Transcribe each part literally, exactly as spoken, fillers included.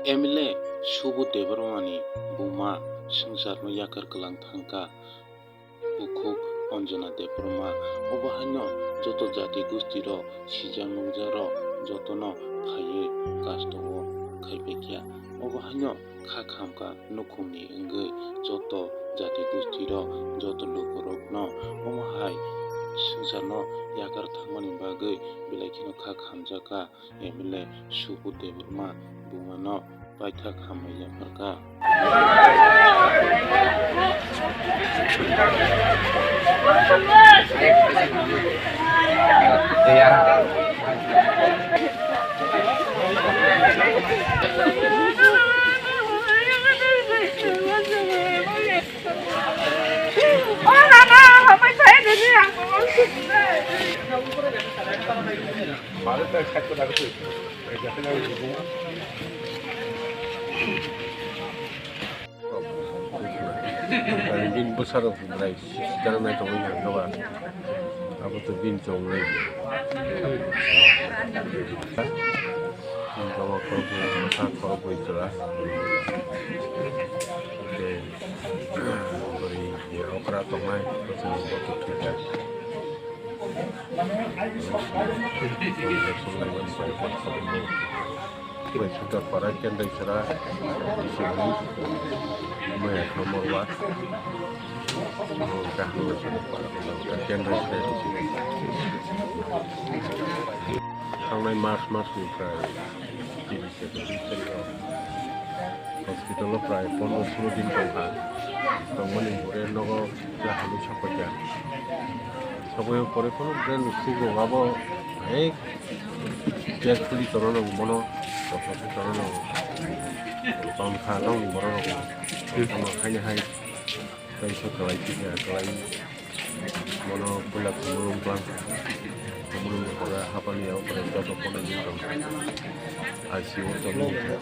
M L A Subodh Debbarmani buma swngcharno yakar kwlang thangkha. Bukhuk Anjana Debbarma, obo haino joto jati gustiro sijak nukjakrok jotono phaiwi kastogo khaipaikha. Obo haino kha khamkha nukhungni wngwi joto jati gustiro joto lukurokno omo hai swngcharno yakar thangmani bagwi belai kheno kha khamjakha. M L A Subodh Debbarma bumano paithak hambai yapharkha. Bini bwsarok belai sijaknai tongwi nangkha ba. Abo to bini chongwi. Bini baba khoroknwi, bwsa khoroknwi chwla. Tei bwrwi okra tongnai, bwswk bo kwthwi kha. Bai Sundar para Kendrai sara, Maya Khamorwa, Kendrai sara, thangnai March masni prai Hospital o prai pondro sulo din tongkha. Tongmani hwnkhe nogo kla hamwi sokphaikha. Sokphai pore phano bini nukhung rok abo hai carefully tongna nango bono, jotono tongna nango. Tongkha nokni borok rok tongma khaina hai. Tei se kwlai kisa kwlai bono puila khumulwng klang. Khumulwng ni pore hapani yago pore joto pono di tong. I C U o tongwi kha.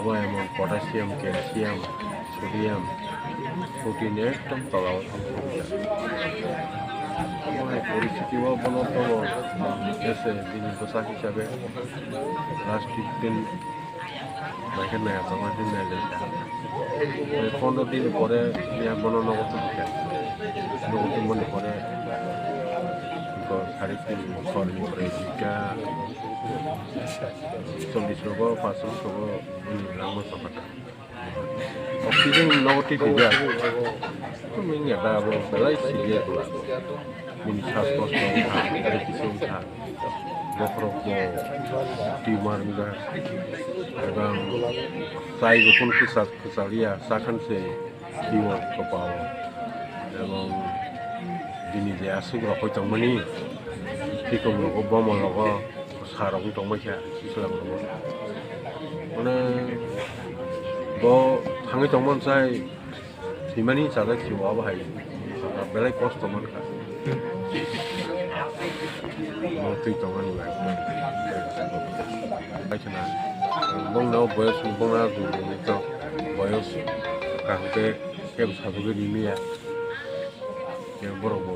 Abo emon potassium, calcium, sodium, protein ekdom tola o thang thang kha. Abo hai poristiti o bono tobo ese bini bwsa hisabe plastic tin Naikhe nai aswk, naikhe nai le. Tei pondro din pore ya bono nogo tubukha. Nogo tubumani pore bo sari tin khorni pore jika chollish rogo, paanch rogo bini langma sokha. Oxygen nogo twi twijak. Tumi wngya da abo belai sibiyai bwla abo. Bini sas kosto wngkha, belai kisa wngkha. Bokhorok bo tumor wngjak. Ebang chai bo phano kwchak kwchaliya, sakhan se tumor kopalo. Ebang bini je aswk rokoi tongmani, phikom rogo, bomo rogo, sa rok wng tongmani kha, sisla rogo. Mane bo thangwi tongmani chai. Thwimani chajak si wabo hai belai kosto mankha. Bo twi tongmani bai. Bai khna bongno boyos bongna juni to boyos kaham khe kebo sajagwi rimiya. Kebo borok bo.